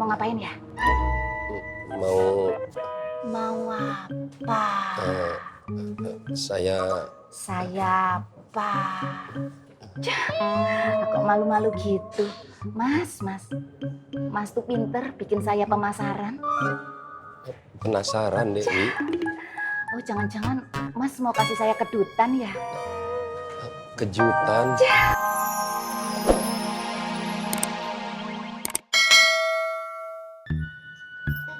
mau ngapain ya? Mau apa? Saya apa? Kok malu-malu gitu? Mas tuh pinter bikin saya pemasaran. penasaran, Dewi. Oh, jangan-jangan Mas mau kasih saya kedutan ya? Kejutan.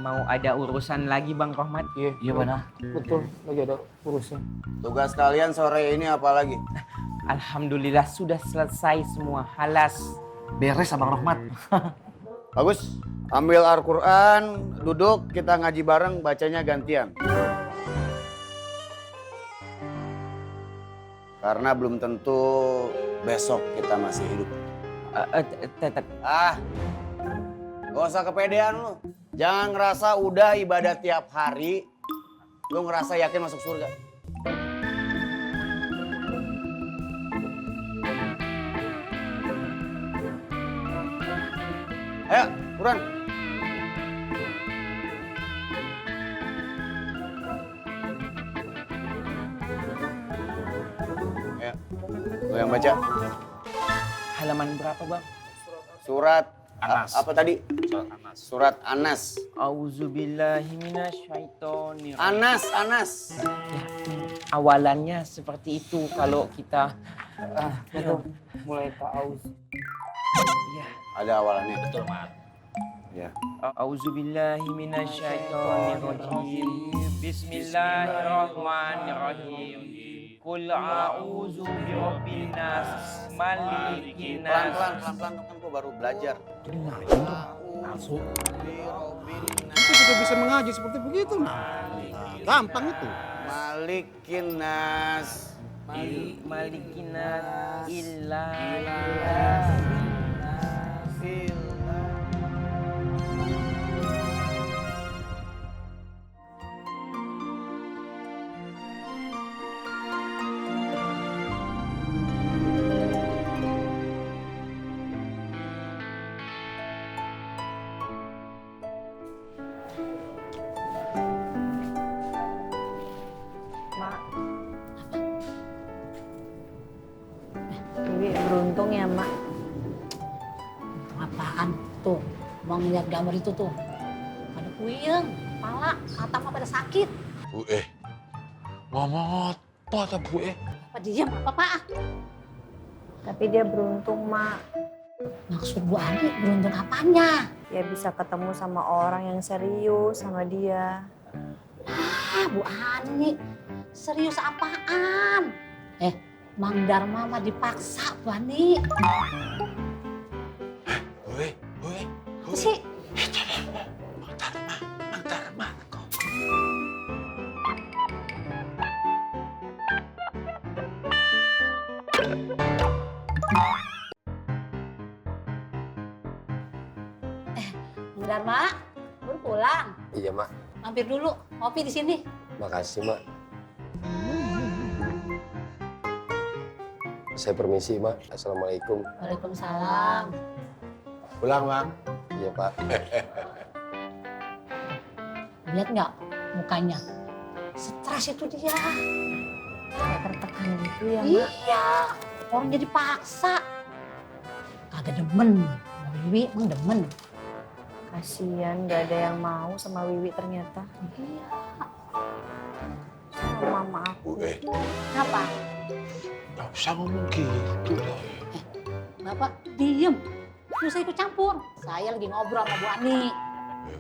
Mau ada urusan lagi Bang Rohmat? Iya benar. Betul, lagi ada urusan. Tugas kalian sore ini apa lagi? Alhamdulillah sudah selesai semua, halas. Beres Abang Rohmat. Bagus, ambil Al-Quran, duduk, kita ngaji bareng, bacanya gantian. Karena belum tentu besok kita masih hidup. Gak usah kepedean lu. Jangan ngerasa udah ibadah tiap hari, lu ngerasa yakin masuk surga. Ayo, Quran. Ayo, lu yang baca. Halaman berapa Bang? Surat Anas. apa tadi? Surat Anas. Auzubillahi minasyaitonir. Anas. Awalannya seperti itu kalau kita Betul. Mulai ta'awuz. ya. Ada awalannya. Betul, Mat. Ya. Auzubillahi minasyaitonir rajim. Bismillahirrahmanirrahim. Qul a'udzu birabbin nas, malikin nas. Pelan-pelan kan gua baru belajar. Langsung. Itu juga bisa mengaji seperti begitu. Nah, gampang itu. Malikin nas. Malikin nas illa Wiwi beruntung ya, Mak. Apaan tuh? Mau ngeliat gambar itu tuh? Pada puyeng, kepala, mata mah pada sakit. Bu ngomong apa ta Bu Apa diam apa Pak? Tapi dia beruntung, Mak. Maksud Bu Ani beruntung apanya? Ya bisa ketemu sama orang yang serius sama dia. Ah, Bu Ani, serius apaan? Mang Darma mah dipaksa, Bu Ani. Apa sih? Mang Darma kok. Mang Darma, baru pulang. Iya, Mak. Mampir dulu, ngopi di sini. Makasih, Mak. Saya permisi, Mak. Assalamualaikum. Waalaikumsalam. Pulang, Mak. Iya, Pak. Lihat nggak mukanya? Stres itu dia. Kayak tertekan gitu ya, Mak. Iya, orang jadi paksa. Kagak demen. Sama Wiwi emang demen. Kasian gak ada yang mau sama Wiwi ternyata. Iya. Sama mama aku. Kenapa? Gak usah ngomong gitu deh. Bapak diem. Nggak usah ikut campur. Saya lagi ngobrol sama Bu Ani.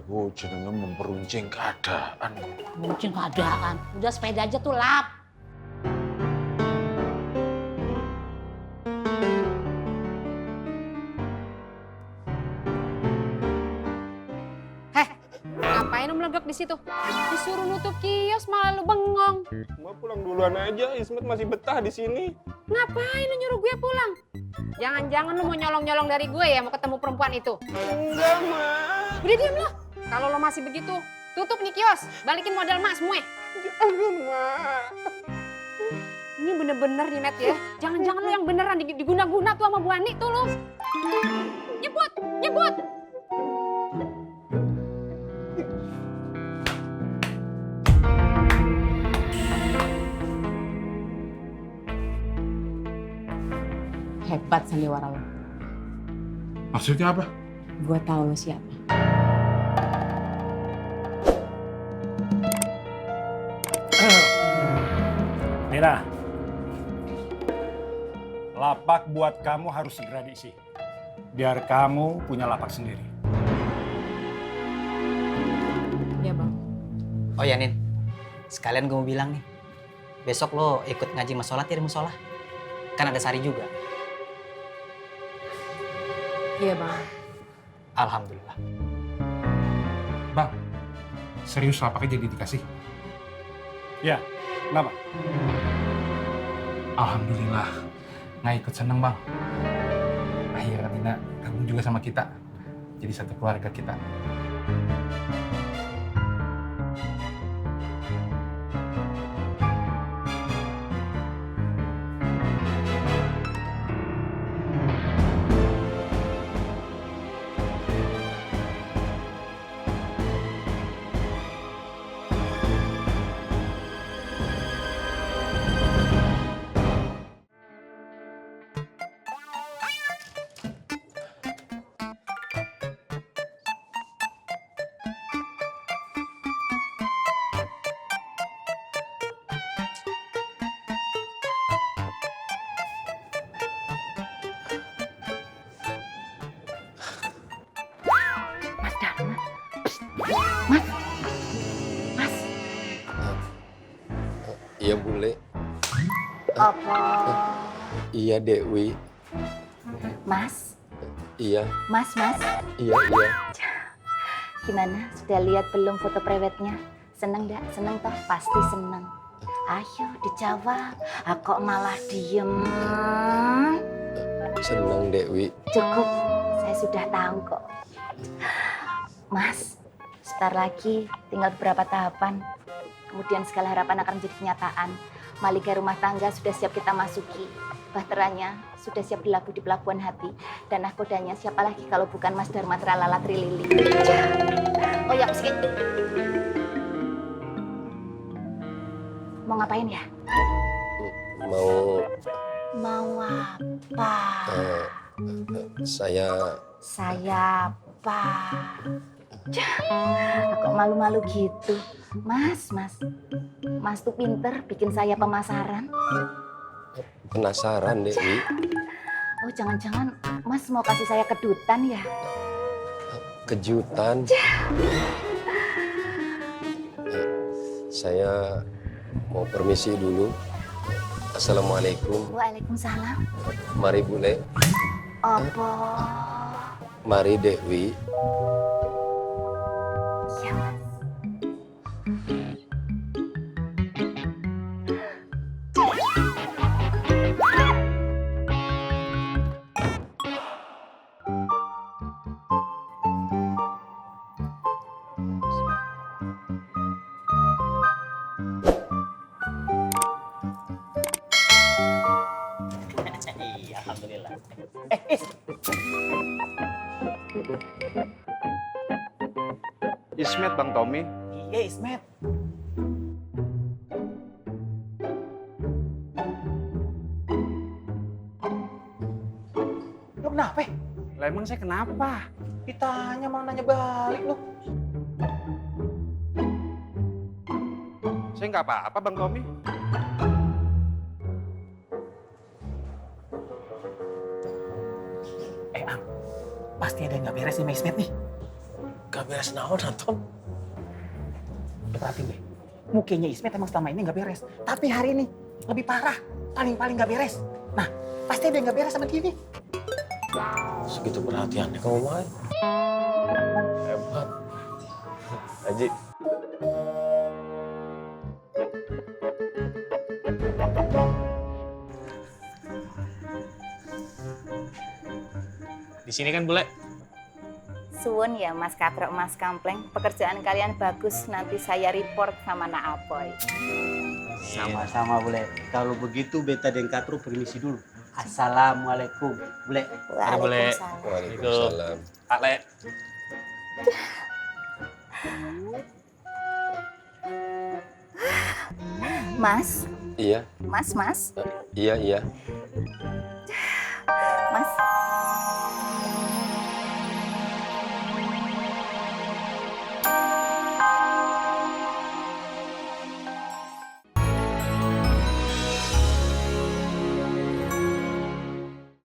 Gue jenenge memperuncing keadaan. Mungkin keadaan. Udah sepeda aja tuh lap. Ngapain lu melegok di situ? Disuruh nutup kios malah lu bengong. Mau pulang duluan aja, Ismet masih betah di sini. Ngapain lu nyuruh gue pulang? Jangan-jangan lu mau nyolong-nyolong dari gue ya mau ketemu perempuan itu? Enggak, Ma. Udah diem lo. Kalau lo masih begitu, tutup nih kios. Balikin modal mak semua. Jangan, Ma. Ini bener-bener nih Net ya. Jangan-jangan lu yang beneran diguna-guna tuh sama Bu Ani tuh lu. Nyebut. Hebat sandiwara lo. Maksudnya apa? Gue tahu lo siapa. Nina, lapak buat kamu harus segera diisi. Biar kamu punya lapak sendiri. Iya bang. Oh ya Nin, sekalian gue mau bilang nih. Besok lo ikut ngaji masolat ya di musola. Kan ada Sari juga. Iya bang. Alhamdulillah. Bang, serius lapaknya jadi dikasih? Ya, kenapa? Alhamdulillah. Nggak ikut seneng, Bang. Akhirnya Tina gabung juga sama kita. Jadi satu keluarga kita. Mas Dharma. Mas. Mas. Iya Bule. Apa? Iya Dewi. Mas. Iya. Mas. Iya. Gimana? Sudah lihat belum foto prewednya? Seneng dak? Seneng toh? Pasti seneng. Ayo dijawab. Kok malah diem? Senang Dewi. Cukup. Saya sudah tahu kok. Mas, sebentar lagi tinggal beberapa tahapan. Kemudian segala harapan akan menjadi kenyataan. Maligai rumah tangga sudah siap kita masuki. Bahteranya sudah siap dilabuh di pelabuhan hati. Dan nahkodanya siapa lagi kalau bukan Mas Dharma Tralala Trilili. Oh ya, meski. Mau ngapain ya? Mau apa? Saya apa? Kok malu-malu gitu? Mas tuh pinter bikin saya pemasaran. Penasaran Dewi. Oh jangan-jangan Mas mau kasih saya kedutan ya? Kejutan. Saya mau permisi dulu. Assalamualaikum. Waalaikumsalam. Mari Bule. Apa? Mari Dewi. Iya Mas. Iya, alhamdulillah. Ismet Bang Tommy. Iya, Ismet. Lu kenapa? Lah emang saya kenapa? Ditanya malah nanya balik lu. Saya nggak apa-apa Bang Tommy. Ang, pasti ada yang nggak beres nih sama Ismet nih. Gak beres naon Anton. Berarti gue, mukanya Ismet emang selama ini nggak beres. Tapi hari ini lebih parah, paling-paling nggak beres. Nah, pasti ada yang nggak beres sama dia nih. Segitu perhatiannya kamu mah. Hebat. Haji. Di sini kan Bule. Suwun ya Mas Katrok, Mas Kampleng. Pekerjaan kalian bagus, nanti saya report sama Nak Apoy. Sama-sama Bule. Kalau begitu beta dan Katro permisi dulu. Assalamualaikum Bule. Waalaikumsalam. Waalaikumsalam. Ale. Mas, Iya. Mas. Iya.